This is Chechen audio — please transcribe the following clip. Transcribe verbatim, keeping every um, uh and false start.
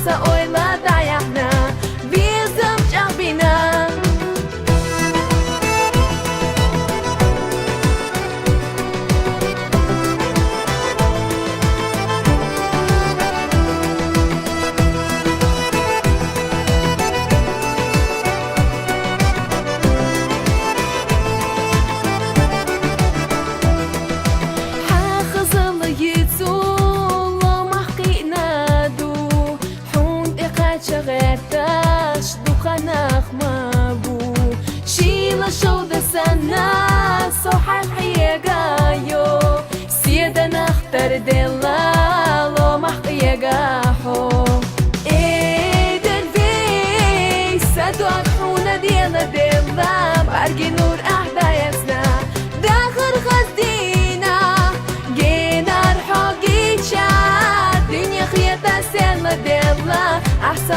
Са ойла дӀаяхьна, везам чӀагӀбина. Хьа хазалла йицу ломахь кхиъна ду, хьун тӀе кхача гӀерташ дукха нах ма бу. Шийла шовда санна, со хьайх хьега йо, седа нах тар делла, ломахь кхега хьо. Эдер вей, са дог хьуна дела делла, барги нур ахь даясна, дахар хаздина, генар хьо гича, дуьне хета сенна делла, ахь са